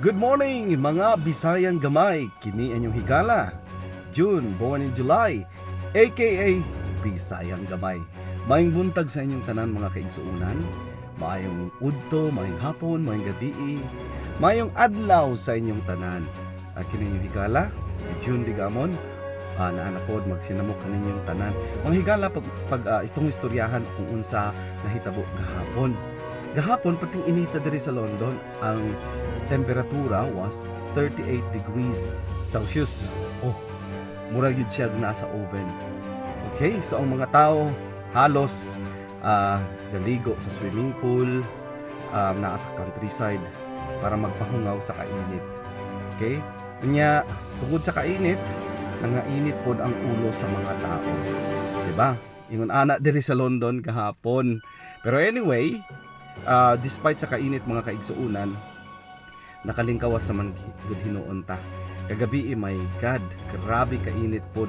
Good morning, mga Bisayang gamay. Kini inyong higala, June, born in July, aka Bisayang Gamay. Maayong buntag sa inyong tanan, mga kaigsuunan. Maayong udto, maayong hapon, maayong gabii, maayong adlaw sa inyong tanan. At kini inyong higala, si June Digamon. Naa na pod magsinamok kaninyong tanan. Mga higala, pag itong istoryahan kung unsa nahitabo gahapon. Gahapon, perting inita diri sa London, ang temperatura was 38 degrees Celsius. Oh, mura gyud siya nasa oven. Okay, so ang mga tao halos galigo sa swimming pool, naa sa countryside para magpahungaw sa kainit. Okay? Unya, tungod sa kainit, nangainit pod ang ulo sa mga tao. 'Di ba? Ingon ana diri sa London kahapon. Pero anyway, despite sa kainit, mga kaigsuunan, nakalingkawas naman gud hinuon ta. Kagabi, eh, my God, grabe kainit pod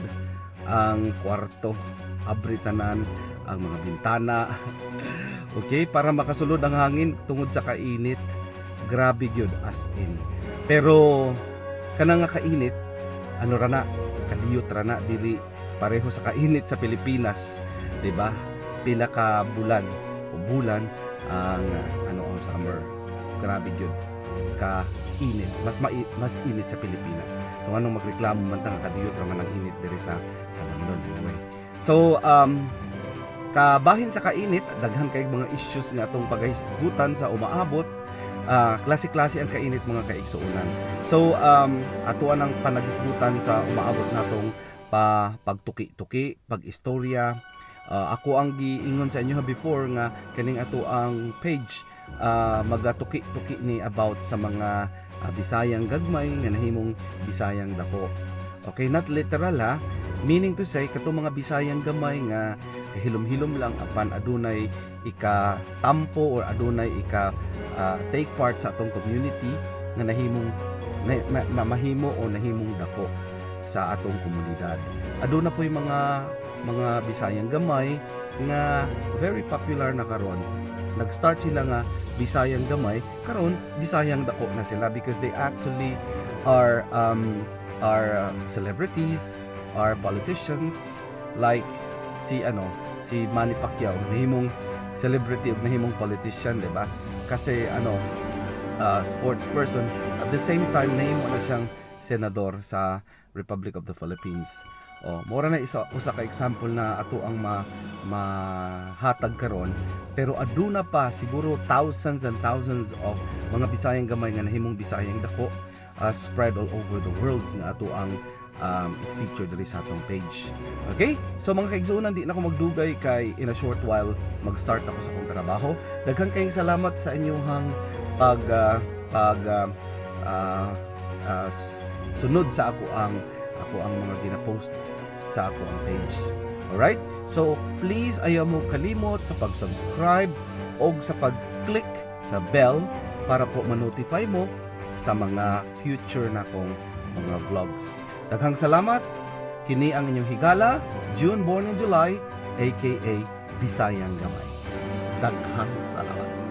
ang kwarto. Abri tanan ang mga bintana. Okay, para makasulod ang hangin tungod sa kainit. Grabe gyud, as in. Pero kana nga kainit, ano ra na, kadiyot ra na, dili pareho sa kainit sa Pilipinas, 'di ba? Pila ka bulan o bulan ang ano, ang summer. Grabe gyud ka init. Mas init sa Pilipinas. So anong magreklamo man ta nga kadiyot ra man ang init diri sa London anyway. So kabahin sa kainit, daghan kay mga issues nga atong pagahisgutan sa umaabot. Klase-klase ang kainit, mga kaigsuonan. So atoa ang panaghisgutan sa umaabot natong pa pagtuki-tuki, pag-istorya. Ako ang giingon sa inyo before nga kaning ato ang page, magatuki-tuki ni about sa mga Bisayang gagmay nga nahimong Bisayang dako. Okay, not literal ha. Meaning to say, katong mga Bisayang gamay nga hilom-hilom lang apan adunay ika tampo or adunay ika take part sa atong community nga nahimong na, mahimo o nahimong dako sa atong komunidad. Aduna po yung mga Bisayang gamay nga very popular na karon. Nag-start sila nga Bisayang gamay, karon Bisayang dako na sila because they actually are celebrities, are politicians, like si ano, si Manny Pacquiao, nahimong celebrity ug nahimong politician, di ba? Kasi ano, sports person at the same time, nahimo na siyang senador sa Republic of the Philippines. Oh, mora na isa usa ka example na ato ang mahatag karon, pero aduna pa siguro thousands and thousands of mga Bisayang gamay nga nahimong Bisayang dako, spread all over the world nga ato ang i-feature diri sa atong page. Okay? So mga kaigsuonan, di na ako magdugay kay in a short while mag-start ako sa akong trabaho. Daghan kayong salamat sa inyong pag pag sunod sa ako ang mga gina-post sa ako ang page. Alright? So please ayaw mo kalimot sa pag-subscribe o sa pag-click sa bell para po ma-notify mo sa mga future na kong mga vlogs. Daghang salamat. Kini ang inyong higala, June, born in July, aka Bisayang Gamay. Daghang salamat.